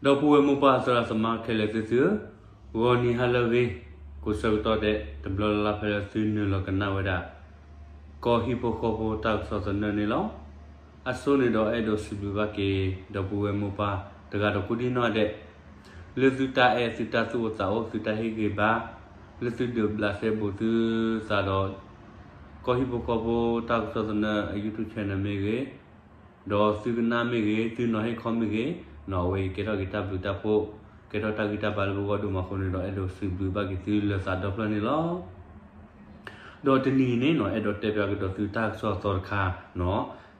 ဒီပုၢ်ဝဲၢ်မိၢ်ပၢ်သရၣ်သမါခဲလၢာ်သ့ၣ်သုဧၢ, ဂီၤနံၤဟါလၢအဂ့ၤ, ကိးဆၢကတီၢ်ဒဲး တဘျီလၢ်လၢ်ဖဲလၢသုနုာ်လီၤကနၣ်ဝဲဒၣ် ကီၢ်ဟံၣ်ဖိဃီဖိတၢ်ကစီၣ်သနၢၣ်န့ၣ်လီၤ. အဆိန့ၣ်ဒီးအဲၣ်ဒိးစံးဘျုးဘၣ်က့ၤ ဒီပုၢ်ဝဲၢ်မိၢ်ပၢ်တဂၤဒီးကိးဒံၣ်နီၣ်ဒဲး လၢသုတၢ်အဲၣ် သုတၢ်သူၣ်အိၣ်သးအိၣ် သုတၢ်ဟ့ၣ်ဂံၢ်ဘါ လၢသုဒုးဘျးစဲဘူးသုသးဒီး ကီၢ်ဟံၣ်ဖိဃီဖိတၢ်ကစီၣ်သနၢၣ်အ YouTube channel မ့ၢ်ဂ့ၤ, ဒီးသုကနၣ်မ့ၢ်ဂ့ၤ, သုနီၤဟ့ၣ်ခီမ့ၢ်ဂ့ၤ, အဝဲအံၤကဲထီၣ်က့ၤတၢ်ဘျုးတၢ်ဖှိၣ်, ကဲထီၣ်တၢ်ဂံၢ်တၢ်ဘါလၢပဂီၢ်ဒိၣ်မးအဃိန့ၣ်ဒီး အဲၣ်ဒိးစံးဘျုးဘၣ်က့ၤသုလၢသးဒီဖျၢၣ်န့ၣ်လီၤ. ဒီးတနံၤအံၤန့ၣ်နီၤ အဲၣ်ဒိးတဲပၠးကဒီးသုတၢ်ကစီၣ်အသီတခါနီၤ,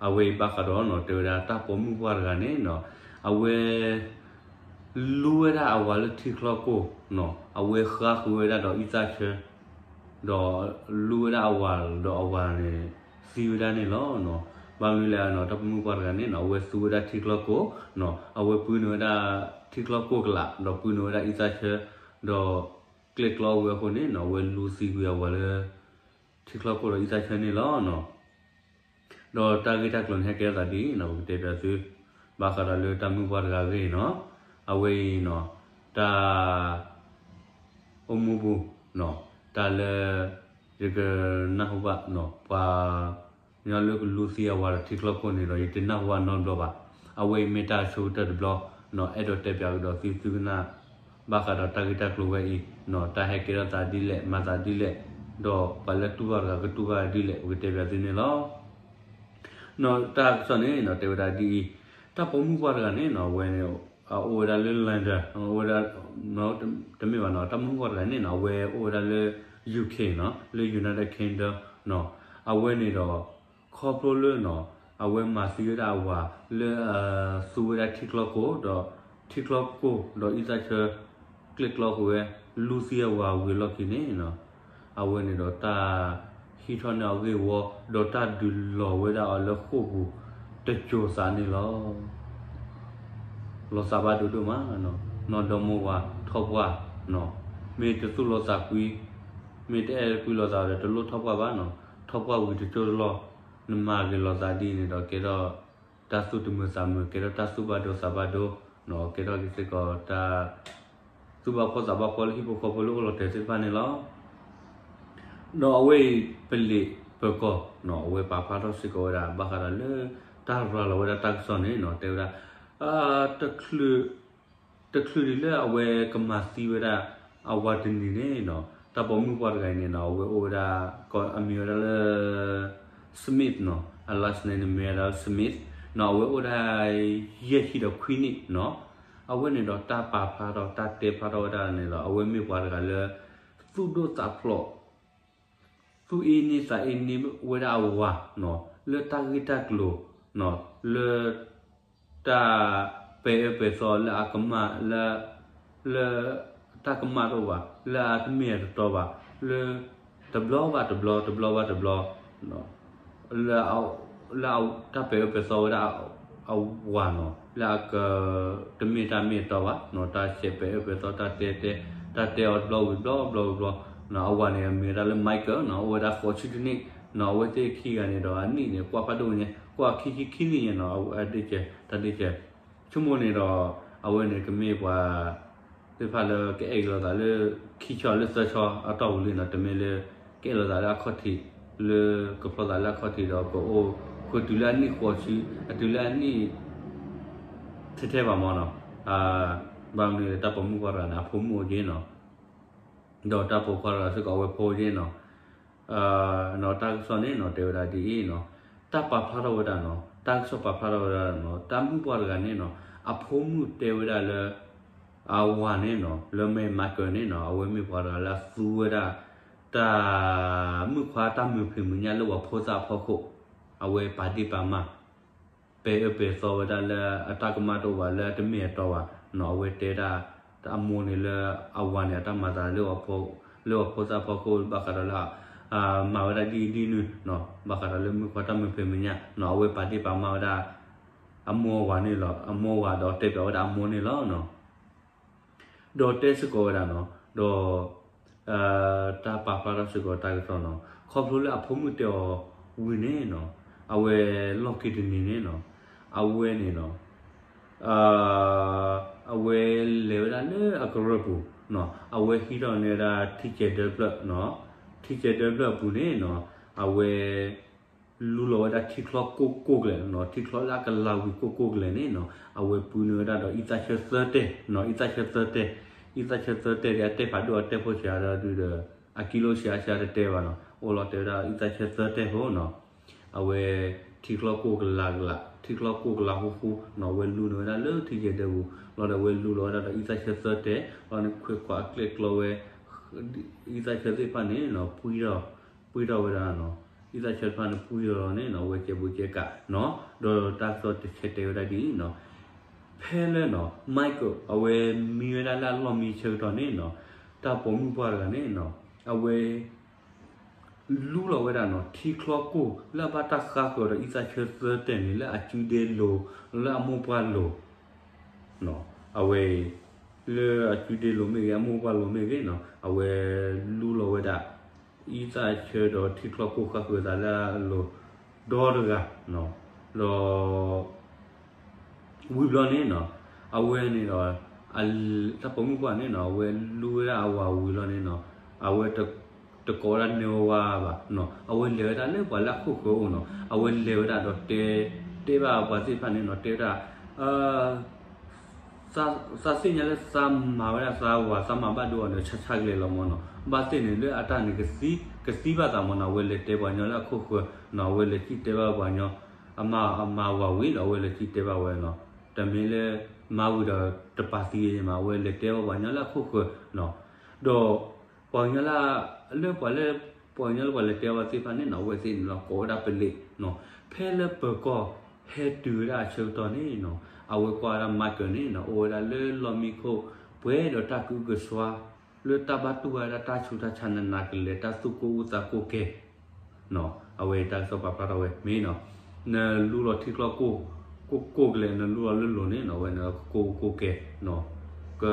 အဝဲအံၤဘၣ်ဃးဒီးနီၤ တဲဝဲဒၣ်တၢ်ပိာ်မုၣ်ပှၢ်တဂၤန့ၣ်နီၤ အဝဲ လူဝဲဒၣ်အဝၤလၢထံချီၢ်ကိၢ်နီၤ, အဝဲဃါဃုာ်ဝဲဒၣ်ဒီးအံသၣ်ဆၢ ဒီးလူဝဲဒၣ်အဝၤဒီးအဝၤန့ၣ် သံဝဲဒၣ်န့ၣ်လီၤ. ဘၣ်မနုၤလဲၣ်နီၤ တၢ်ပိာ်မုၣ်ပှၢ်တဂၤန့ၣ်နီၤ အဝဲသူဝဲဒၣ်ထံချီၢ်ကိၢ်နီၤ, အဝဲပုၢ်န့ၢ်ဝဲဒၣ်ထံချီၢ်ကိၢ်ကလာ် ဒီးပုၢ်န့ၢ်ဝဲဒၣ်အံသၣ်ဆၢ ဒီးကျဲၣ်ကျီဝဲအဃိန့ၣ်နီၤ အဝဲလူသံကွံာ်အဝၤလၢ ထံချီၢ်ကိၢ်ဒီးအံသၣ်ဆၢန့ၣ်လီၤ. ဒီးတၢ်ဂ့ၢ်တၢ်ကျိၤန့ၣ် ဟဲကဲထီၣ်သးဒ်အံၤနီၤ ပကတဲပၠးသု ဘၣ်ဃးဒီးလၢတၢ်မုၣ်ပှၢ်တဂၤအဂ့ၢ်နီၤ, အဝဲအံၤနီၤ တၢ် အိၣ်မူပူၤနီၤ တၢ်လၢ ယကနၢ်ဟူဘၣ်နီၤ ပှၤညီလၢကလူသံအဝၤဒီးထံချီၢ်ကိၢ်န့ၣ်ဒီး ယတနၢ်ဟူဘၣ်နီတဘျီဘၣ်. အဝဲအံၤမ့ၢ်တၢ်ဆိကတၢၢ်တဘျီနီၤ အဲၣ်ဒိးတဲပၠးကဒီးသု သုကနၣ် ဘၣ်ဃးဒီးတၢ်ဂ့ၢ်တၢ်ကျိၤဝဲအံၤနီၤ တၢ်ဟဲကဲထီၣ်သးဒ်လဲၣ် မၤသးဒ်လဲၣ်, ဒီးပှၤလၢတူၢ်ဘၣ်တဂၤကတူၢ်ဘၣ်ဒ်လဲၣ် ပကတဲပၠးသုန့ၣ်လီၤ. နီၤ တၢ်ကစီၣ်န့ၣ်နီၤ တဲဝဲဒၣ်ဒ်အံၤ, တၢ်ပိာ်မုၣ်ပှၢ်တဂၤန့ၣ်နီၤ အဝဲန့ၣ် အအိၣ်ဝဲဒၣ်လၢ London အိၣ်ဝဲဒၣ် တမ့ၢ်ဘၣ်နီၤ တၢ်မုၣ်ပှၢ်တဂၤန့ၣ်နီၤ အဝဲအိၣ်ဝဲဒၣ်လၢ UK နီၤ လၢ United Kingdom နီၤ, အဝဲန့ၣ်ဒီး ခီဖျိလၢနီၤ အဝဲမၤသံဝဲဒၣ်အဝၤလၢ သူဝဲဒၣ်ထံချီၢ်ကိၢ်ဒီး ထံချီၢ်ကိၢ်ဒီးအံသၣ်ဆၢ ကျဲၣ်ကျီဃုာ်ဝဲ လူသံအဝၤဝံၤအလီၢ်ခံန့ၣ်နီၤ အဝဲန့ၣ်ဒီးတၢ်ဟံးထီၣ်န့ၢ်အီၤဂ့ၢ်ဝီ ဒီးတၢ်ဒုးလီၤဝဲဒၣ်အီၤလၢဃိာ်ပူၤတစိၤသးန့ၣ်လီၤ. လီၤသးဘၣ်ဒိဒိၣ်မးနီၤ, နီၢ်ဒီမိၢ်ဝၤထီၣ်ပှၢ်နီၤ, မ့ၢ်တသူၣ်လီၤသးကွံ, မ့ၢ်တအဲၣ်ကွံလိာ်သးဒီး တလိၣ်ထီၣ်ပှၢ်ဘၣ်နီၤ, ထီၣ်ပှၢ်ဝံၤတစိၢ်တလီၢ်, နမၤဂ့ၤလိာ်သးဒ်န့ၣ်ဒီး ကဲထီၣ်တၢ်သူၣ်တမုာ်သးမုာ်, ကဲထီၣ်တၢ်သူၣ်ဘၣ်ဒိသးဘၣ်ဒိနီၤ, ကဲထီၣ်က့ၤစ့ၢ်ကီးတၢ် သူၣ်ဘၣ်ဖှီၣ်သးဘၣ်ဖှီၣ်လၢဟံၣ်ဖိဃီဖိလၢအိၣ်လီၤတဲာ်သ့ၣ်တဖၣ်န့ၣ်လီၤ. ဒီးအဝဲအံၤပလံးပၢၤကီၢ်နီၤ အဝဲပာ်ဖျါထီၣ်စ့ၢ်ကီးဝဲဒၣ် ဘၣ်ဃးဒီးလၢ တၢ်ရၤလီၤဝဲဒၣ်တၢ်ကစီၣ်န့ၣ်နီၤ တဲဝဲဒၣ် တချုး တချုးဒံးလၢအဝဲကမၤသံဝဲဒၣ် အဝၤတနံၤန့ၣ်နီၤ တၢ်ပိာ်မုၣ်ပှၢ်တဂၤအံၤန့ၣ်နီၤ အဝဲအိၣ်ဝဲဒၣ် အမံၤဝဲဒၣ်လၢ Smith နီၤ, အ last name န့ၣ်မ့ၢ်ဝဲဒၣ် Smith နီၤ, အဝဲအိၣ်ဒၣ် ယဲၢ်ဆံဒီးခွံနံၣ်နီၤ, အဝဲန့ၣ်ဒီးတၢ်ပာ်ဖျါထီၣ် တၢ်တဲဖျါထီၣ်ဝဲဒၣ်န့ၣ်ဒီး အဝဲမ့ၢ်ပှၤတဂၤလၢ သူၣ်ဒိၣ်သးဖျိး သူၣ်အ့န့သးအ့န့ဝဲဒၣ်အဝၤနီၤ လၢတၢ်ဂ့ၢ်တၢ်ကျိၤနီၤ လၢ တၢ်ပဲာ်အၢပဲာ်သီလၢအကမၣ်လၢ လၢ တၢ်ကမၣ်တအိၣ်ဘၣ် လၢအတမ့ၢ်အတတီဘၣ် လၢ တဘျီဘၣ်တဘျီ တဘျီဘၣ်တဘျီ လၢ လၢတၢ်ပဲာ်အၢပဲာ်သီဝဲဒၣ် အဝၤနီၤ လၢအက တမ့ၢ်တၢ်မ့ၢ်အတီဘၣ်နီၤ တၢ်ဆဲးပဲာ်အၢပဲာ်သီ တၢ်တဲတဲ တၢ်တဲအီၤတဘျီဝံၤတဘျီ တဘျီဝံၤတဘျီနီၤ အဝၤန့ၣ် အမံၤဝဲဒၣ်လၢ Michael နီၤ အိၣ်ဝဲဒၣ်ဃိးဆံတနံၣ်နီၤ အဝဲသ့ၣ်ခံဂၤန့ၣ်ဒီး အနံၣ်န့ၣ် ကွၢ်ဖးဒိၣ်ညါ ကွၢ်ခံဆံခံနံၣ်ညါနီၤ အဒ့ကဲ တၢ်ဒ့ကဲ ဆိကမိၣ်န့ၣ်ဒီး အဝဲန့ၣ်ကမ့ၢ်ပှၤ သ့ၣ်တဖၣ်လၢကအဲၣ်လိာ်သးလၢ ခံဆီလၢသၢဆီအတီၢ်ပူၤလံနီၤ တမ့ၢ်လၢ ကအဲၣ်လိာ်သးလၢအခီၣ်ထံး လၢကဖျီသးလၢအခီၣ်ထံးဒီးကအိၣ်ဃုာ်တုၤလၢအနံၣ်ဃိးဆံ အတုၤလၢအနံၣ် ထဲထဲဘၣ်မးနီၤ ဘၣ်မနုၤလဲၣ် တၢ်ပိာ်မုၣ်ပှၢ်တဂၤန့ၣ် အဖိမုၣ်အိၣ်က့နီၤ ဒီးတၢ်ပိာ်ခွါတဂၤစ့ၢ်ကီးအဝဲဖိအိၣ်က့နီၤ နီၤ တၢ်ကစီၣ်န့ၣ်နီၤ တဲဝဲဒၣ်ဒ်အံၤနီၤ တၢ်ပာ်ဖျါထီၣ်ဝဲဒၣ်နီၤ တၢ်ကစီၣ်ပာ်ဖျါထီၣ်ဝဲဒၣ်နီၤ တၢ်မုၣ်ပှၢ်တဂၤန့ၣ်နီၤ အဖိမုၣ်တဲဝဲဒၣ်လၢ အဝၤန့ၣ်နီၤ လၢမ့ၢ် Michael န့ၣ်နီၤ အဝဲမ့ၢ်ပှၤတဂၤလၢအသူဝဲဒၣ် တၢ်မုၣ်ခွါတၢ်မုာ်ဖံးမုာ်ညၣ်လၢပှၤဖိသၣ်အဖီခိၣ် အဝဲပာ်ဒ့ၣ်ပာ်မၤ ပဲာ်အၢပဲာ်သီဝဲဒၣ်လၢအတၢ်ကမၣ်တအိၣ်ဘၣ် လၢအတမ့ၢ်အတီဘၣ်နီၤ အဝဲတဲဒၣ် အမိၢ်န့ၣ်လၢ အဝၤန့ၣ် အတၢ်မၤသးလၢ လၢပှၤဖိသၣ်ဖီခိၣ် ဘၣ်ဃးဒီးလၢ မၤဝဲဒၣ်ဒ်အံၤဒ်နုၤနီၤ ဘၣ်ဃးဒီးလၢမုၣ်ခွါတၢ်မုာ်ဖံးမုာ်ညၣ်နီၤ အဝဲပာ်ဒ့ၣ်ပာ်မၤဝဲဒၣ် အမိၢ်အဝၤန့ၣ်လီၤ အမိၢ်အဝၤဒီးတဲပၠးဝဲဒၣ်အမိၢ်န့ၣ်လီၤနီၤ ဒီးတဲစ့ၢ်ကီးဝဲဒၣ်နီၤ ဒီး တၢ်ပာ်ဖျါထီၣ်စ့ၢ်ကီးတၢ်ကစီၣ်နီၤ ခီဖျိလၢအဖိမုၣ်တဲအီၤဝံၤန့ၣ်နီၤ အဝဲလီၢ်ခံတနံၤန့ၣ်နီၤ အဝဲန့ၣ်နီၤ အဝဲ ကရၢၢ်ပူၤနီၤ အဝဲဟံးထီၣ်န့ၢ်ဝဲဒၣ်ထံကဲၤဒၢဖျၢၣ်နီၤ, ထံကဲၤဒၢဖျၢၣ်အပူၤန့ၣ်နီၤ အဝဲ လူလီၤဝဲဒၣ်ထံချီကိၢ်ကိၢ်ကျဲၤနီၤ, ထံချီလၢအကလၤဝံၤကိၢ်ကိၢ်ကျဲၤန့ၣ်နီၤ အဝဲပုၢ်န့ၢ်ဝဲဒၣ်ဒီးအံသၣ်ဆၢသၢတဲာ်နီၤ, အံသၣ်ဆၢသၢတဲာ်, အံသၣ်ဆၢသၢတဲာ်ဒီးအတဲဖးဒိၣ်အတဲဖိဆံးဒီးဒုဒီး အကံလိဆံးအါဆံးတတဲဘၣ်နီၤ, အိၣ်လီၤတဲာ်ဝဲဒၣ်အံသၣ်ဆၢသၢတဲာ်ဖိနီၤ အဝဲ ထံချီကိၢ်ကလၤကလး, ထံချီကိၢ်ကလၤဃူဃူနီၤ, အဝဲလူန့ၢ်ဝဲဒၣ်လၢထံကဲၤဒၢပူၤ လီၤဒီးအဝဲလူလီၤဝဲဒၣ်ဒီး အံသၣ်ဆၢသၢတဲာ်, လီၤန့ၣ်ခွဲးခွးအကျဲၣ်ကျီဝဲ အံသၣ်ဆၢသ့ၣ်တဖၣ်န့ၣ်နီၤ ပှံထီၣ်, ပှံထီၣ်ဝဲဒၣ်နီၤ, အံသၣ်ဆၢတဖၣ်န့ၣ်ပှံထီၣ်လီၤန့ၣ်နီၤ အဝဲကဲဘူးကဲကးနီၤ, ဒီးတၢ်ကစီၣ်တဆဲးတဲဝဲဒၣ်ဒ်အံၤနီၤ, ဖဲလၢနီၤ Michael အဝဲမံဝဲဒၣ်လၢအလီၢ်မံဆၢကတီၢ်န့ၣ်နီၤ, တၢ်ပိာ်မုၣ်ပှၢ်တဂၤန့ၣ်နီၤ အဝဲ လူလီၤဝဲဒၣ်နီၤ ထံချီကိၢ်လၢအဘၣ်တၢ်ဃါဃၢၤဒီးအံသၣ်ဆၢသၢတဲာ်န့ၣ် လၢအစုဒ့လိၤ လၢအမိၢ်ပှၢ်လိၤ အဝဲအံၤ လၢအစုဒ့လိၤမ့ၢ်ဂ့ၤ အမိၢ်ပှၢ်လိၤမ့ၢ်ဂ့ၤနီၤ အဝဲလူလီၤဝဲဒၣ် အံသၣ်ဆၢဒီးထံချီကိၢ်ဃါဃၢၤသးလၢအလိၤ ဒီတဂၤ ဒီး ဝံၤဘျီန့ၣ်နီၤ အဝဲန့ၣ်ဒီး တၢ်ပိာ်မုၣ်ပှၢ်န့ၣ်နီၤ အဝဲလူဝဲဒၣ်အဝၤဝံၤလီၤန့ၣ်နီၤ အဝဲ တကိးဝဲဒၣ်န့ၢ်ဝဲဝါဘၣ်နီၤ အဝဲလဲၤဝဲဒၣ်လၢပှၤလၢအခိၣ်ဃၢၤအအိၣ်နီၤ အဝဲလဲၤဝဲဒၣ်ဒီးတဲ တဲဘၣ်ပှၤသ့ၣ်တဖၣ်န့ၣ်နီၤ တဲဝဲဒၣ် သးသ့ၣ်ညါလၢသးမၤဝဲဒၣ်သးဝၤ သးမၤဘၣ်ဒိအီၤဒီးဆါဆါကလဲာ်လီၤမၢ်နီၤ ဘၣ်သ့ၣ်န့ၣ်လၢအတၢ်န့ၣ် ကသံဘၣ်သးမၢ်နီၤ အဝဲလဲၤတဲပှၤကညီလၢအခိၣ်ဃၢၤနီၤ အဝဲလဲၤစံၣ်တဲဘၣ်ပှၤကညီ အမၤဝၤဝံၤဒီး အဝဲလဲၤစံၣ်တဲဘၣ်ဝဲနီၤ တမ့ၢ်လၢ မၤဝံၤဒီးတပာ်သံမး အဝဲလဲၤတဲဘၣ်ပှၤကညီလၢအခိၣ်ဃၢၤနီၤ ဒီး ပှၤကညီလၢ လၢပှၤလၢ ပှၤကညီလၢပှၤလဲၤတဲဘၣ်သ့ၣ်တဖၣ်န့ၣ်နီၤ အဝဲသ့ၣ်န့ၣ်လီၤကိးဝဲဒၣ်ပလ့းနီၤ ဖဲလၢပၢၤကီၢ်ဟဲတုၤဝဲဒၣ်အဆၢကတီၢ်န့ၣ်နီၤ အဝဲကွၢ်ဝဲဒၣ် Michael န့ၣ်နီၤ အိၣ်ဝဲဒၣ်လၢလီၢ်မံခိၣ်ပှဲၤဒီးတၢ်ကအုကစွါ လၢတၢ်ဘၣ်တူၢ်ဝဲဒၣ်တၢ်ဆူးတၢ်ဆါနးနးကလဲာ် တၢ်သူၣ်ကိၢ်အူသးကိၢ်ကဲ အဝဲတၢ်ကစီၣ်ပာ်ဖျါထီၣ်ဝဲ မ့ၢ်နီၤ နလူလီၤထံချီကိၢ် ကိၢ်ကိၢ်ကလဲာ် နလူလီၤလၢလိၤန့ၣ်နီၤ အဝဲန့ၣ်ဒီးကကိၢ်ကိၢ်ကဲနီၤ က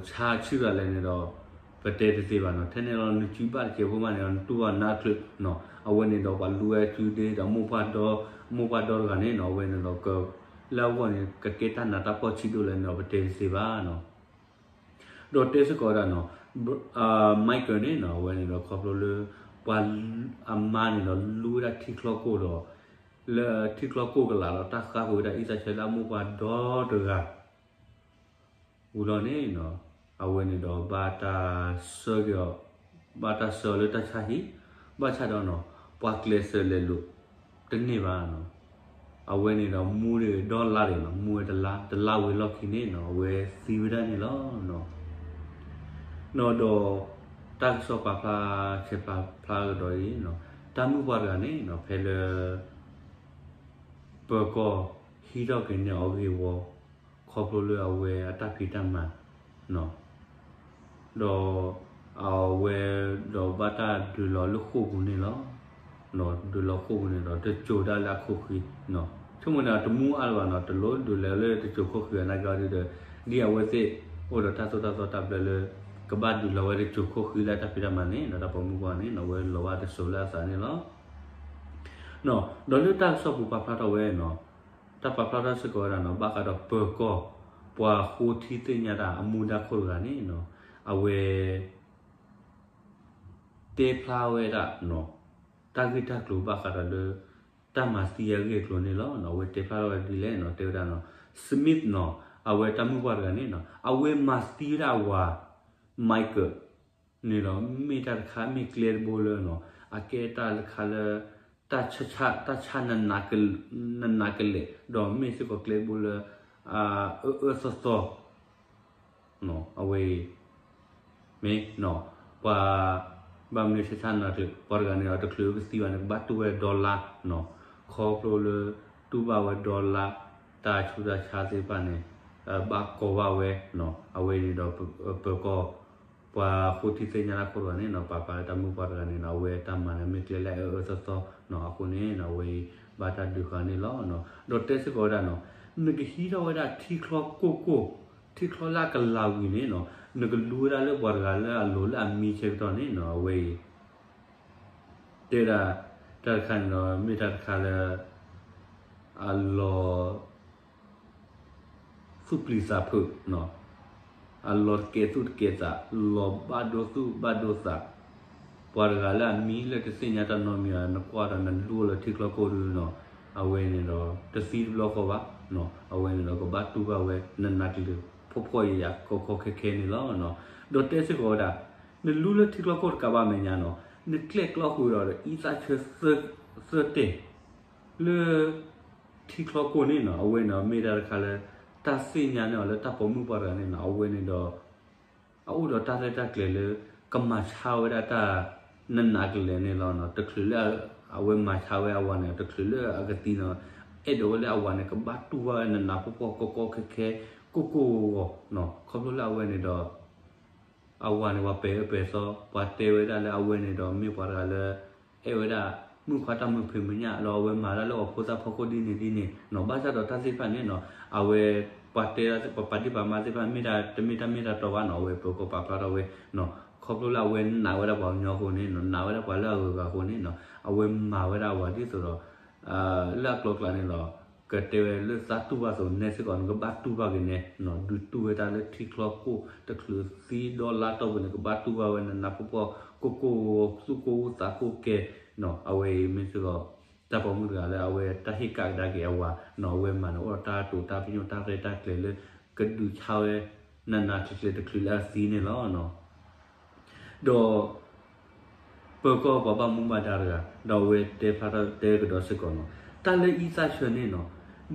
ဆါဆံးဒၣ်လဲာ်န့ၣ်ဒီး ပတဲတသ့ဘၣ်နီၤ ထဲန့ၣ်လီၤ နစုဘၣ်တစဲးဖိမးန့ၣ်ဒီး နတူၢ်ဘၣ်နါချုးနီၤ အဝဲန့ၣ်ဒီးပှၤလူဝဲစုဒ့ဒီးမိၢ်ပှၢ်ဒီ မိၢ်ပှၢ်ဒီတဂၤန့ၣ်နီၤ အဝဲန့ၣ်ဒီး လၢအဂီၢ်န့ၣ် ကကဲတၢ်နးတၢ်ဖှီၣ်ဆံးဒိၣ်လဲၣ်န့ၣ်ဒီး ပတဲတသ့ဘၣ်နီၤ ဒီးတဲစ့ၢ်ကီးဝဲဒၣ်နီၤ Michael န့ၣ်နီၤ အဝဲန့ၣ်ဒီးခီဖျိလၢ ပှၤ အမါန့ၣ်ဒီးလူဝဲဒၣ်ထံချီကိၢ်ဒီး လၢထံချီကိၢ်ကလာ်ဒီးတၢ်ဃါဃုာ်ဝဲဒၣ်အံသၣ်ဆၢလၢအမိၢ်ပှၢ်ဒီတဂၤ ဝံၤလီၤန့ၣ်နီၤ အဝဲန့ၣ်ဒီးဘၣ်တၢ်ဆၢက့ၤအီၤ ဘၣ်တၢ်ဆၢအီၤလၢတၢ်ဆါဟံၣ် ဘၣ်ဆၣ်ဒီးနီၤ ပှၤကျဲးစၢးလဲၤလိာ် တန့ၢ်ဘၣ်နီၤ အဝဲန့ၣ်ဒီးမူဒီးဒီလါဒံးနီၤ မူဝဲတလါ တလါဝံၤလီၢ်ခံန့ၣ်နီၤ အဝဲသံဝဲဒၣ်န့ၣ်လီၤ. နီၤဒီး တၢ်ကစီၣ်ပာ်ဖျါ ဆဲးပာ်ဖျါကဒီးအံၤနီၤ တၢ်မုၣ်ပှၢ်တဂၤန့ၣ်နီၤ ဖဲလၢ ပၢၤကီၢ်ဟံးထီၣ်က့ၤန့ၢ်အီၤဂ့ၢ်ဝီ ခီဖျိလၢအဝဲအတၢ်ဖံးတၢ်မၤနီၤ ဒီး အဝဲဒီးဘၣ်တၢ်ဒုးလီၤလၢဃိာ်ပူၤန့ၣ်လီၤ. ဒုးလီၤဃိာ်ပူၤန့ၣ်ဒီး တစိၤဒၣ်လၢအခိၣ်ဃံနီၤ ဆိကမိၣ်န့ၣ် တမူအါလၢၤဘၣ်နီၤ တလိၣ်ဒုးလဲၤလၢတစိၤခိၣ်ဃံအနာ်က့အီၤဒုဒီး ဒ်အဝဲသ့ၣ်အိၣ်ဒီးတၢ်သိၣ်တၢ်သီတၢ်ဘျၢလၢ ကဘၣ်ဒုးလီၤဝဲတစိၤခိၣ်ဃံလၢအတၢ်ဖံးတၢ်မၤန့ၣ်နီၤ တၢ်ပိာ်မုၣ်ပှၢ်န့ၣ်နီၤ အဝဲလီၤဘၣ်တစိၤလၢအသးန့ၣ်လီၤ. ဒီးလၢတၢ်ကစီၣ်ပူၤပာ်ဖျါထီၣ်ဝဲနီၤ တၢ်ပာ်ဖျါထီၣ်စ့ၢ်ကီးဝဲဒၣ်နီၤ ဘၣ်ဃးဒီးပၢၤကီၢ် ပှၤဃိထံသ့ၣ်ညါတၢ်အမူဒါခိၣ်တဂၤန့ၣ်နီၤ အဝဲ တဲဖျါဝဲဒၣ်နီၤ တၢ်ဂ့ၢ်တၢ်ကျိၤဘၣ်ဃးဒီးလၢ တၢ်မၤသံအဂ့ၢ်အကျိၤန့ၣ်လီၤ. အဝဲတဲဖျါထီၣ်ဝဲဒ်လဲၣ်နီၤ တဲဝဲဒၣ်နီၤ Smith နီၤ အဝဲတၢ်မုၣ်ပှၢ်တဂၤန့ၣ်နီၤ အဝဲမၤသံဝဲဒၣ်အဝၤ Michael န့ၣ်ဒီး မ့ၢ်တၢ်တခါ မ့ၢ်ကျဲတဘိလၢနီၤ အကဲတၢ်တခါလၢ တၢ်ဆါ တၢ်ဆါ နးနးကလဲာ် ဒီးမ့ၢ်စ့ၢ်ကီးကျဲတဘိလၢ အအၢအၢသီသီ အဝဲအံၤ မ့ၢ်နီၤ ပှၤ ဘၣ်မနုၤဆါဆါနးကလဲာ် ပှၤတဂၤန့ၣ်ဒီး တချုးကသံဘၣ်န့ၣ် ကဘၣ်တူၢ်ဝဲဒီလါနီၤ ခီဖျိလၢ တူၢ်ဘၣ်ဝဲဒီလါ တၢ်ဆူးတၢ်ဆါသ့ၣ်တဖၣ်န့ၣ် ဘၣ်ကိးဘၣ်ဝဲနီၤ အဝဲန့ၣ်ဒီး ပၢၤကီၢ် ပှၤဃိထံသ့ၣ်ညါတၢ်ခိၣ်တဂၤန့ၣ်နီၤ ပာ်ဖျါလၢတၢ်မုၣ်ပှၢ်တဂၤန့ၣ်နီၤ အဝဲတၢ်မၤန့ၣ်မ့ၢ်ကျဲလၢအအၢအၢသီသီနီၤ အဃိန့ၣ်နီၤ အဝဲအံၤ ဘၣ်တၢ်ဒုးဃာ်န့ၣ်လီၤ. ဒီးတဲစ့ၢ်ကီးဝဲဒၣ်နီၤ နကဟံးထီၣ်ဝဲဒၣ်ထံချီကိၢ်ကိၢ် ထံချီလၢအကလၤဝံၤန့ၣ်နီၤ နကလူဝဲဒၣ်လၢပှၤတဂၤလၢအလိၤလၢအမံဆၢကတီၢ်န့ၣ်နီၤ အဝဲအံၤ တဲဒၣ် တၢ်တခါန့ၣ်ဒီး မ့ၢ်တၢ်တခါလၢ အလီၤ သူၣ်ပျံၤသးဖုးနီၤ အလီၤတကဲးသူၣ်တကဲးသး, လီၤဘၣ်ဒိသူၣ်ဘၣ်ဒိသး, ပှၤတဂၤလၢအမံၤလၢတသ့ၣ်ညါတၢ်နီတမံၤ နကွၢ်ဒီးနလူလၢထံချီၣ်ခိၣ်ဒုနီၤ, အဝဲန့ၣ်ဒီး တသံတဘျီဃီဘၣ်, အဝဲန့ၣ်ဒီးကဘၣ်တူၢ်ဘၣ်ဝဲ နနးကလဲာ်ဖှီၣ်ဖှီၣ်ယာ်ယာ်ကီကီခဲခဲန့ၣ်လီၤ. ဒီးတဲစ့ၢ်ကီးဝဲဒၣ်, နလူလၢထံချီၣ်ခိၣ်တကးဘၣ်မဲာ်ညါနီၤ, နကျဲၣ်ကျီဃုာ်ဒီးအံသၣ်ဆၢသၢတဲာ် လၢ ထံချီၣ်ခိၣ်န့ၣ်နီၤ, အဝဲန့ၣ်မ့ၢ်တၢ်တခါလၢ တၢ်သ့ၣ်ညါန့ၢ်အီၤလၢတၢ်ပိာ်မုၣ်ပှၤတဂၤန့ၣ်နီၤ, အဝဲန့ၣ်ဒီး အအိၣ်ဒီးတၢ်ရဲၣ်တၢ်ကျဲၤလၢ ကမၤဆါဝဲဒၣ်တၢ် နနးကလဲာ်န့ၣ်လီၤ. တချုးလၢ အဝဲမၤဆါဝဲအဝၤန့ၣ် တချုးလၢအကသံနီၤ, အဲၣ်ဒိးဝဲလၢအဝၤန့ၣ် ကဘၣ်တူၢ်ဘၣ်ဝဲနနးဖှီၣ်ဖှီၣ်ကီကီခဲခဲ ကိၢ်ကိၢ်ဂီၤဂီၤနီၤ, ခီဖျိလၢအဝဲန့ၣ်ဒီး အဝၤန့ၣ် ပှၤပဲာ်အၢပဲာ်သီ, ပှၤတဲဝဲဒၣ်လၢအဝဲန့ၣ်ဒီး မ့ၢ်ပှၤတဂၤလၢ အဲၣ်ဝဲဒၣ် မုၣ်ခွါတၢ်မုာ်ဖံးမုာ်ညၣ် ဒီးအဝဲမၤတၢ်လၢအဖိသၣ်ဖီခိၣ်ဒ်န့ၣ်ဒ်န့ၣ်နီၤ, ဘၣ်ဆၣ်ဒီးတၢ်သ့ၣ်တဖၣ်န့ၣ်နီၤ, အဝဲ ပှၤတဲဒၣ်ပှၤပာ်ဒံၣ်ပာ်မၤသ့ၣ်တဖၣ် မ့ၢ်ဒၣ်တမ့ၢ်တၢ်မ့ၢ်တၢ်တီဘၣ်နီၤ, အဝဲပၢၤကီၢ်ပာ်ဖျါထီၣ်ဝဲနီၤ, ခီဖျိလၢအဝဲနာ်ဝဲဒၣ်ပှၤကညီအဃိန့ၣ်နီၤ, နာ်ဝဲဒၣ်ပှၤလၢအဂုၤအဂၤအဃိန့ၣ်နီၤ, အဝဲမၤဝဲဒၣ်အဝၤဒ်သိးဒီး လၢအကျိၤကျဲန့ၣ်ဒီး ကတဲဝဲလၢသးတူၢ်ဘၣ်အသိး နဲစ့ၢ်ကီးန့ၣ် ကဘၣ်တူၢ်ဘၣ်က့ၤနဲ, ဒုးတူၢ်ဝဲတၢ်လၢထံချီၣ်ခိၣ် တချုးသံဒီလါတီၢ်ပူၤန့ၣ် ကဘၣ်တူၢ်ဘၣ်ဝဲနနးဖှီၣ်ဖှီၣ် ကိၢ်ကိၢ်ဂီၤဂီၤ သူၣ်ကိၢ်အူသးကိၢ်ကဲနီၤ, အဝဲအံၤမ့ၢ်စ့ၢ်ကီး တၢ်ပိာ်မုၣ်တဂၤလၢအဝဲတၢ်ဟ့ၣ်ကဒါက့ၤအဝၤနီၤ, အဝဲမၤန့ၣ်အိၣ်ဒီးတၢ်တိာ်တၢ်ပညိၣ်တၢ်ရဲၣ်တၢ်ကျဲၤလၢ ကဒုးဆါဝဲ နနးကလဲာ်တချုးလၢအသံန့ၣ်လီၤ. ဒီး ပၢၤကီၢ်ပှၤဘၣ်မူဘၣ်ဒါတဂၤ ဒီးအဝဲတဲဖျါထီၣ်တဲကဒီးစ့ၢ်ကီးနီၤ, တၢ်လၢအံသၣ်ဆၢန့ၣ်နီၤ,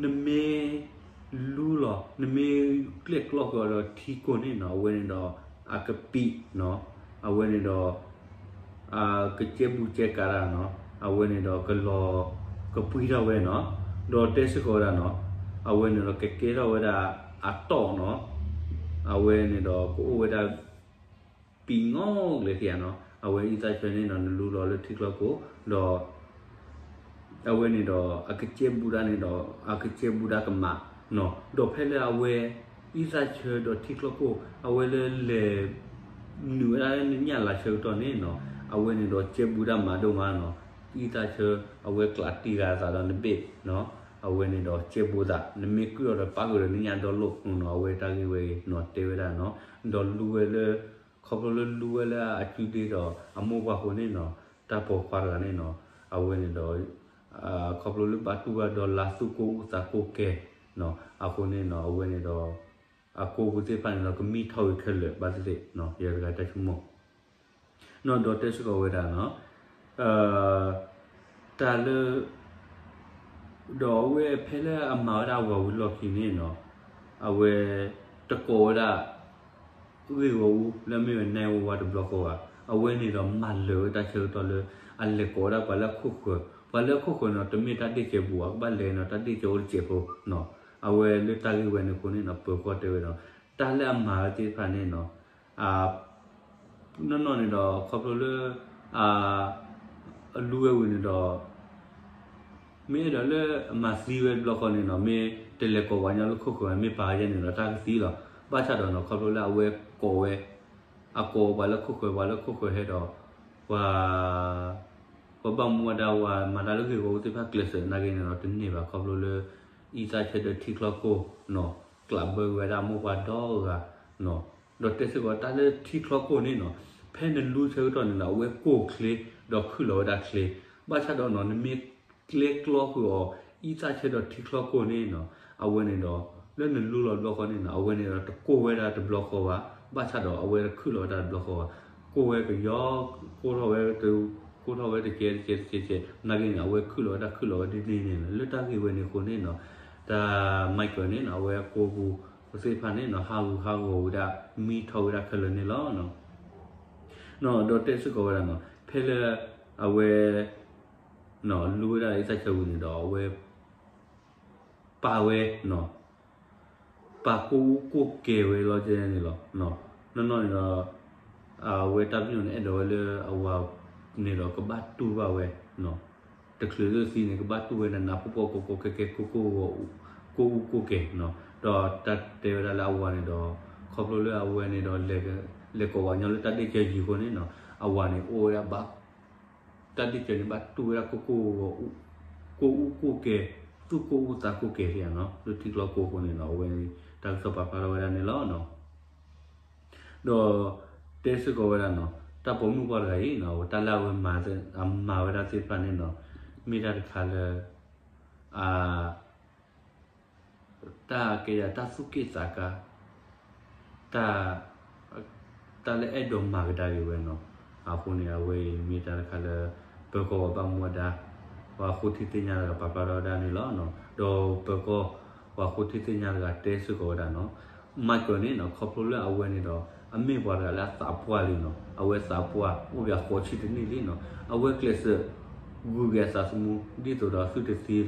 နမ့ၢ်လူလီၤ နမ့ၢ်ကျဲၣ်ကျီဃုာ်အီၤဒီးထံခိၣ်န့ၣ်နီၤ, အဝဲန့ၣ်ဒီး အကပံာ်နီၤ, အဝဲန့ၣ်ဒီး အကစဲဘူးကဲကးတၢ်နီၤ, အဝဲန့ၣ်ဒီးကလီၤ ကပှံထီၣ်ဝဲနီၤ, ဒီးတဲစ့ၢ်ကီးဝဲဒၣ်နီၤ, အဝဲန့ၣ်ဒီးကကဲထီၣ်ဝဲဒၣ်အတီၢ်နီၤ, အဝဲန့ၣ်ဒီးကအိၣ်ဝဲဒၣ် ပံာ်နီၣ်ကလဲာ်ခံဂၤနီၤ, အဝဲအံသၣ်ဆၢန့ၣ်ဒီး နလူလီၤလၢထံချီခိၣ် ဒီး အဝဲန့ၣ်ဒီး အကစဲဘူးတၢ်န့ၣ်ဒီး အကစဲဘူးတၢ်ကမးနီၤ, ဒီးဖဲလၢအဝဲ အံသၣ်ဆၢဒီးထံချီခိၣ် အဝဲလၢလဲၤ နုာ်ဝဲဒၣ်လၢနညၣ်လၤဆၢကတီၢ်န့ၣ်နီၤ, အဝဲန့ၣ်ဒီးကဲဘူးတၢ်မးဒိၣ်မးနီၤ, အံသၣ်ဆၢ အဝဲကျးတံၢ်ဂၤအသးဒီးနဘ့ၣ်နီၤ, အဝဲန့ၣ်ဒီးကဲဘူးသး နမ့ၢ်ကုၣ်အီၤဒီးပၣ်ဃုာ်ဒီးနညၣ်ဒီလိၣ်နီၤ, အဝဲတၢ်ဂ့ၢ်ဝဲအံၤနီၤ တဲဝဲဒၣ်နီၤ, ဒီးလူဝဲလၢ ခီဖျိလၢလူဝဲလၢအစုဒ့ဒီးအမိၢ်ပှၢ်အဃိန့ၣ်နီၤ, တၢ်ပိာ်ခွါတဂၤန့ၣ်နီၤ, အဝဲန့ၣ်ဒီး ခီဖျိလၢဘၣ်တူၢ်ဘၣ်ဒီးလါသူၣ်ကိၢ်အူသးကိၢ်ကဲနီၤ, အဃိန့ၣ်နီၤ အဝဲန့ၣ်ဒီး အကိာ်ပူၤသ့ၣ်တဖၣ်န့ၣ်ဒီး ကမံထီၣ်ဝံၤခဲလၢာ်ဘၣ်သ့ၣ်သ့ၣ်နီၤ, ယတဂၤတၢ်ဆိကမိၣ် နီၢ်ဒီးတဲစ့ၢ်ကီးဝဲဒၣ်နီၤ, တၢ်လၢ ဒီးအဝဲဖဲလၢအမၤဝဲဒၣ်အဝၤဝံၤလီၢ်ခံန့ၣ်နီၤ, အဝဲ တကိးဝဲဒၣ် ဂ့ၢ်ဂီၢ်အူလၢမ့ၢ်ဝဲနဲဝဲဝါတဘျီဃီဘၣ်, အဝဲန့ၣ်ဒီးမၤလၢာ်ဝဲတၢ်ဆၢကတီၢ်လၢ အလဲၤကိးဝဲဒၣ်ပှၤလၢအခိၣ်ဃၢၤ, ပှၤလၢအခိၣ်ဃၢၤနီၤ တမ့ၢ်တၢ်ဒ့ၣ်စၢၤဘူးဘၣ်, ကဘၣ်လဲၤနီၤ တၢ်ဒ့ၣ်စၢၤအိၣ်တစဲးဖိနီၤ, အဝဲလၢတၢ်ဂ့ၢ်ဝဲန့ၣ်အဃိန့ၣ်နီၤ ပၢၤကီၢ်တဲဝဲဒီး တၢ်လၢအမၤဝဲသ့ၣ်တဖၣ်န့ၣ်နီၤ နီၢ်နီၢ်န့ၣ်ဒီး ခီဖျိလၢ အလူဝဲဝံၤန့ၣ်ဒီး မ့ၢ်အဲၣ်ဒိးလၢအမၤသံဝဲတဘျီဃီန့ၣ်နီၤ, မ့ၢ်တလဲၤကိးပှၤကညီလၢခိၣ်ဃၢၤ မ့ၢ်ပာ်ဝဲယဲန့ၣ်ဒီး တၢ်ကသံလီၤ. ဘၣ်ဆၣ်ဒီးနီၤ ခီဖျိလၢအဝဲကိးဝဲ အကိးပှၤလၢခိၣ်ဃၢၤ ပှၤလၢခိၣ်ဃၢၤဟဲဒီး ပှၤ ပှၤဘၣ်မူဘၣ်ဒါဝဲ မၤတၢ်လၢဂ့ၢ်ဂီၢ်အူသ့ၣ်တဖၣ်ကျဲးစၢးနာ်က့န့ၣ်ဒီး တန့ၢ်ဘၣ် ခီဖျိလၢ အံသၣ်ဆၢဒီးထံချီခိၣ်နီၤ ကျးဘၢဝဲဒၣ်မိၢ်ပှၢ်ဒီဂၤနီၤ, ဒီးတဲစ့ၢ်ကီးတၢ်လၢထံချီခိၣ်န့ၣ်နီၤ ဖဲနလူဆၢကတီၢ်န့ၣ်ဒီး အဝဲကိၢ်ချ့ ဒီးခုၣ်လီၤဝဲဒၣ်ချ့, ဘၣ်ဆၣ်ဒီးနီၤ နမ့ၢ်ကျဲကျီဃုာ်အီၤ အံသၣ်ဆၢဒီးထံချီခိၣ်န့ၣ်နီၤ အဝဲန့ၣ်ဒီး လၢနလူလီၤတဘျီဃီန့ၣ်နီၤ အဝဲန့ၣ်ဒီး တကိၢ်ဝဲဒၣ်တဘျီဃီဘၣ်, ဘၣ်ဆၣ်ဒီးအဝဲတခုၣ်လီၤဝဲဒၣ်တဘျီဃီဘၣ်, ကိၢ်ဝဲကယီ ကိၢ်ထီၣ်ဝဲ ကိၢ်ထီၣ်ဝဲတကဲတကဲတကဲတကဲ နာ်က့န့ၣ် အဝဲခုၣ်လီၤဝဲဒၣ်ခုၣ်လီၤဝဲဒ်န့ၣ်န့ၣ်လီၤ. လၢတၢ်ဂ့ၢ်ဝဲန့ၣ်အဃိန့ၣ်နီၤ တၢ် Michael န့ၣ်နီၤ အဝဲအကိာ်ပူၤသ့ၣ်တဖၣ်န့ၣ်နီၤ ဟးဂူာ်ဟးဂီၤဝဲဒၣ် မံထီၣ်ဝဲဒၣ်ခဲလၢာ်န့ၣ်လီၤ. နီၤ ဒီးတဲစ့ၢ်ကီးဝဲဒၣ်နီၤ ဖဲလၢ အဝဲ နီၤ လူဝဲဒၣ်အံသၣ်ဆၢဝံၤန့ၣ်ဒီး အဝဲ ပာ်ဝဲ နီၤ ပာ်ကိၢ်အူကိၢ်ကဲၤဝဲလီၤကဲန့ၣ်လီၤ. နီၢ်နီၢ်န့ၣ်ဒီး အဝဲတၢ်ပညိၣ်န့ၣ် အဲၣ်ဒိးဝဲလၢအဝၤန့ၣ်ဒီး ကဘၣ်တူၢ်ဘၣ်ဝဲ တချုးလၢသံန့ၣ် ကဘၣ်တူၢ်ဝဲနးနးဖှီၣ်ဖှီၣ်ကီကီခဲခဲ ကိၢ်ကိၢ်ဂီၤဂီၤ ကိၢ်အူကိၢ်ကဲၤနီၤ. ဒီးတၢ်တဲဝဲဒၣ်လၢအဝၤန့ၣ်ဒီး ခီဖျိလၢအဝဲန့ၣ်ဒီး လဲၤကိးပှၤကညီလၢတၢ်ဒ့ၣ်စၢၤယံၤအဃိန့ၣ်နီၤ အဝၤန့ၣ်အိၣ်ဝဲဒၣ်ဘၣ် တၢ်ဒ့ၣ်စၢၤန့ၣ် ဘၣ်တူၢ်ဝဲဒၣ်ကိၢ်ကိၢ်ဂီၤဂီၤ ကိၢ်အူကိၢ်ကဲၤ သူၣ်ကိၢ်အူသးကိၢ်ကဲၤ ထံၣ်ဧါနီၤ လၢထံချီခိၣ်အဃိန့ၣ်နီၤ အဝဲန့ၣ် တၢ်ကစီၣ်ပာ်ဖျါထီၣ်ဝဲဒၣ်န့ၣ်လီၤ. ဒီးတဲစ့ၢ်ကီးဝဲဒၣ်နီၤ, တၢ်ပိာ်မုၣ်ပှၢ်တဂၤအံၤနီၤ, တၢ်လၢအဝဲမၤ အမၤဝဲဒၣ်သ့ၣ်တဖၣ်န့ၣ်နီၤ, မ့ၢ်တၢ်တခါလၢ အ တၢ်ကဲယၤတၢ်သူၣ်က့ၣ်သးကါ, တၢ် တၢ်လၢအဲၣ်ဒိးမၤကဒါက့ၤဝဲနီၤ. အဃိန့ၣ် အဝဲအံၤမ့ၢ်တၢ်တခါလၢ ပၢၤကီၢ်ပှၤဘၣ်မူဘၣ်ဒါ ပှၤဃိထံသ့ၣ်ညါတဂၤပာ်ဖျါထီၣ်ဝဲဒၣ်န့ၣ်လီၤ. ဒီးပၢၤကီၢ်ပှၤဃိထံသ့ၣ်ညါတဂၤတဲစ့ၢ်ကီးဝဲဒၣ်နီၤ, မၤကၢၤန့ၣ်နီၤ ခီဖျိလၢအဝဲန့ၣ်ဒီး အမ့ၢ်ပှၤတဂၤလၢအသးပှၢ်လံနီၤ, အဝဲသးပှၢ် အိၣ်ဘၣ်ဃိးဆံတနံၣ်လံနီၤ, အဝဲကျဲးစၢး ဂုာ်က့ၤအသးသမူ ဒ်သိးဒီးသုတသံတဂ့ၤအဂီၢ်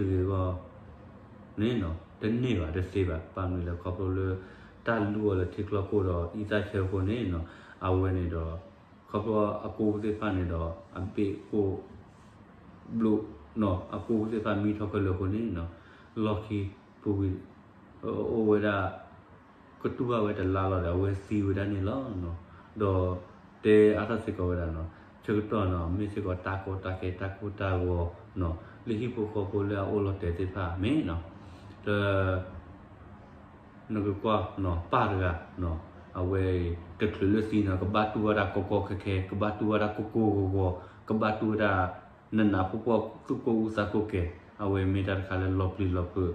န့ၣ်နီၤ တန့ၢ်ဘၣ်တသ့ဘၣ်. ဘၣ်မနုၤလဲၣ် ခီဖျိလၢ တၢ်လူအီၤလၢထံချီခိၣ်ဒီးအံသၣ်ဆၢအဃိန့ၣ်နီၤ, အဝဲန့ၣ်ဒီး ခီဖျိအကိးသ့ၣ်တဖၣ်န့ၣ်ဒီး အဘ့ၣ်ကိၣ်ဘျိၣ်နီၤ, အကိးသ့ၣ်တဖၣ်မံထီၣ်ခဲလၢာ်အဃိန့ၣ်နီၤ, လီၢ်ခံပူၤကွံာ် အိၣ်ဝဲဒၣ် ကတူၢ်ဘၣ်ဝဲတလါလီၤဒီး အဝဲသံဝဲဒၣ်န့ၣ်လီၤ. ဒီးတဲအါထီၣ်စ့ၢ်ကီးဝဲဒၣ်နီၤ, ဆၢကတီၢ်နီၤ မ့ၢ်စ့ၢ်ကီးတၢ်ကီတၢ်ခဲတၢ်ကိၢ်တၢ်ဂီၤနီၤ လၢဟံၣ်ဖိဃီဖိလၢအအိၣ်လီၤတဲာ်သ့ၣ်တဖၣ်မ့ၢ်နီၤ, လၢ နကကွၢ်နီၤ ပၢ်တဂၤနီၤ, အဝဲတချုးလၢသံနီၤ ကဘၣ်တူၢ်ဝဲဒၣ်ကီကီခဲခဲ, ကဘၣ်တူၢ်ဝဲဒၣ်ကိၢ်ကိၢ်ဂီၤဂီၤ, ကဘၣ်တူၢ်ဝဲဒၣ် နးနးဖှီၣ်ဖှီၣ် သူၣ်ကိၢ်အူသးကိၢ်ကဲၤ, အဝဲမ့ၢ်တၢ်တခါလၢလီၤပျံၤလီၤဖုး,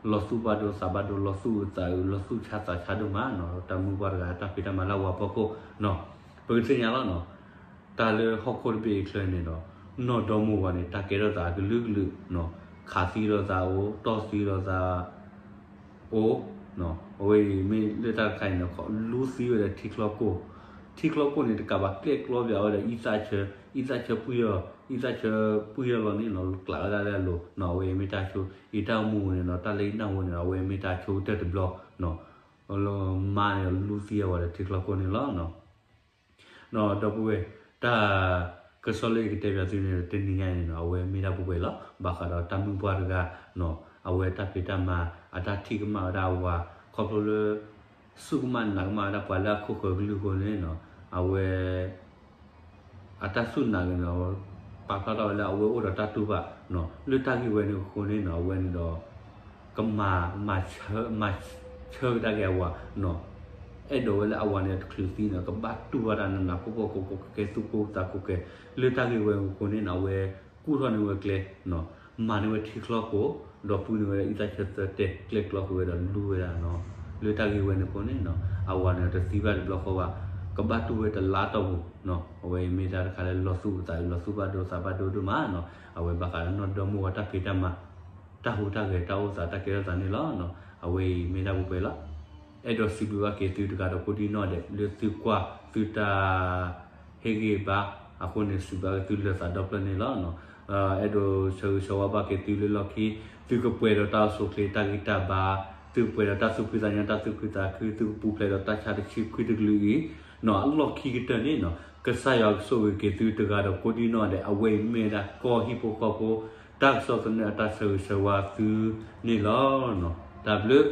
လီၤသူၣ်ဘၣ်ဒိသးဘၣ်ဒိ, လီၤသူၣ်အုးသးအုး, လီၤသူၣ်ဆါသးဆါဒိၣ်မးနီၤ. တၢ်မုၢ်ပှၢ်တဂၤတၢ်ဖံးတၢ်မၤလၢအဝၤဖီခိၣ်နီၤ, ပကသ့ၣ်ညါလီၤနီၤ, တၢ်လၢဟီၣ်ခိၣ်တဘ့ၣ်အံၤချၢန့ၣ်ဒီး နီၢ်ဒီမါဝၤန့ၣ် တၢ်ကဲထီၣ်သးကလုာ်ကလုာ်နီၤ, ခးသံလိာ်သးအိၣ်, တီၢ်သံလိာ်သး အိၣ်, အဝဲအံၤမ့ၢ်လၢတၢ်တခါအံၤန့ၣ် လူသံဝဲဒီးထံချီခိၣ်, ထံချီခိၣ်န့ၣ် တကးဘၣ်ကျဲၣ်ကျီပၠးဝဲဒီးအံသၣ်ဆၢ, အံသၣ်ဆၢပှံၢ်လီၤ, အံသၣ်ဆၢပှံၢ်လီၤလီၤန့ၣ်နီၤ ကျးဝဲဒၣ်လၢအလိၤနီၤ, အဝဲအံၤမ့ၢ်တၢ်ဆိ, အံတၢ်အိၣ်မူန့ၣ်နီၤ တၢ်လၢယနၢ်ဟူန့ၣ် အဝဲအံၤမ့ၢ်တၢ်ဆိကတၢၢ်တဘျီနီၤ, လၢမါန့ၣ်လူသံအဝဲဒီးထံချီခိၣ်န့ၣ်လီၤ. ဒီပုၢ်ဝဲၢ်, တၢ်ကစီၣ်လၢယကတဲပၠးသုန့ၣ် တနံၤညါအံၤန့ၣ်နီၤ အဝဲမ့ၢ်ဒၣ်ပှဲၤပှဲၤလီၤ. ဘၣ်ဃးဒီးတၢ်မုၢ်ပှၢ်တဂၤနီၤ အဝဲတၢ်ဖံးတၢ်မၤ အတၢ်ထံၣ်ကမၣ်ဝဲဒၣ်အဝၤ ခီဖျိလၢ စူၢ်ကမၣ်နာ်ကမၣ်ဝဲဒၣ်ပှၤလၢအခိၣ်ဃၢၤကလုာ်အဃိန့ၣ်နီၤ အဝဲ အတၢ်စူၢ်နာ်က့ၤနီၤ ပာ်ဖျါထီၣ်ဝဲလၢအဝဲအိၣ်ဒီးတၢ်တူၢ်ဘၣ်နီၤ လၢတၢ်ဂ့ၢ်ဝဲန့ၣ်အဃိန့ၣ်နီၤ အဝဲန့ၣ်ဒီး ကမၤ မၤဆၢကဒါက့ၤအဝၤနီၤ အဲၣ်ဒိးဝဲလၢအဝၤန့ၣ်တချုးသံန့ၣ် ကဘၣ်တူၢ်ဘၣ်တၢ်နးနးဖှီၣ်ဖှီၣ် ကိၢ်ကိၢ်ခဲခဲ သူၣ်ကိၢ်သးကိၢ်ကဲၤ လၢတၢ်ဂ့ၢ်ဝဲအဃိန့ၣ်နီၤ အဝဲကူၣ်ထီၣ်န့ၢ်ဝဲကျဲနီၤ မၤန့ၢ်ဝဲထံချီခိၣ် ဒီးပှံန့ၢ်ဝဲဒၣ်အံသၣ်ဆၢသၢတဲာ် ကျဲကျီဃုာ်ဝဲဒီးလူဝဲဒၣ်နီၤ လၢတၢ်ဂ့ၢ်ဝဲန့ၣ်အဃိန့ၣ်နီၤ အဝၤန့ၣ်တသံဘၣ်တဘျီဃီဘၣ် ကဘၣ်တူၢ်ဝဲတလါတီၢ်ပူၤနီၤ အဝဲအံၤမ့ၢ်တၢ်တခါလၢလီၤသူၣ်အုးသးအုး လီၤသူၣ်ဘၣ်ဒိသးဘၣ်ဒိဒိၣ်မးနီၤ အဝဲဘၣ်ဃးဒီးနီၢ်ဒီမါဝၤတၢ်ဖံးတၢ်မၤ တၢ်ဟူးတၢ်ဂဲၤတၢ်အိၣ်သးတၢ်ကဲထီၣ်သးန့ၣ်လီၤ. အဝဲအံၤမ့ၢ်ဒၣ်ပှဲၤပှဲၤလီၤ. အဲၣ်ဒိးစံးဘျုးဘၣ်က့ၤသုတဂၤဒီးကိးဒံနီၢ်ဒဲး လၢသုကွၢ်သုတၢ်ဟ့ၣ်ဂံၢ်ဘါအဃိန့ၣ် စံးဘျုးဘၣ်က့ၤသုလၢသးဒီဖျၢၣ်န့ၣ်လီၤ. အဲၣ်ဒိးဆၢဂ့ၤဆၢဝါဘၣ်က့ၤသုလၢလီၢ်ခံ သုကပှဲၤဒီးတၢ်အိၣ်ဆူၣ်အိၣ်ချ့ တၢ်ဂံၢ်တၢ်ဘါ သုကပှဲၤဒီးတၢ်သူၣ်ဖှံသးညီ တၢ်သူၣ်ခုသးခု သုကပူၤဖျဲးဒီးတၢ်ဆါတဆံခွံတကလုာ်အံၤ နီၤ အလီၢ်ခံကတၢၢ်န့ၣ်နီၤ ကစၢ်ယွၤကဆိၣ်ဂ့ၤက့ၤသုတဂၤဒီးကိးဒံနီၢ်ဒဲး အဝဲအံၤမ့ၢ်ဒၣ်ကီၢ်ဟံၣ်ဖိဃီဖိ တၢ်ကစီၣ်သနၢၣ်အတၢ်ဆၢဂ့ၤဆၢဝါသုန့ၣ်လီၤ. တၢ်ဘျုး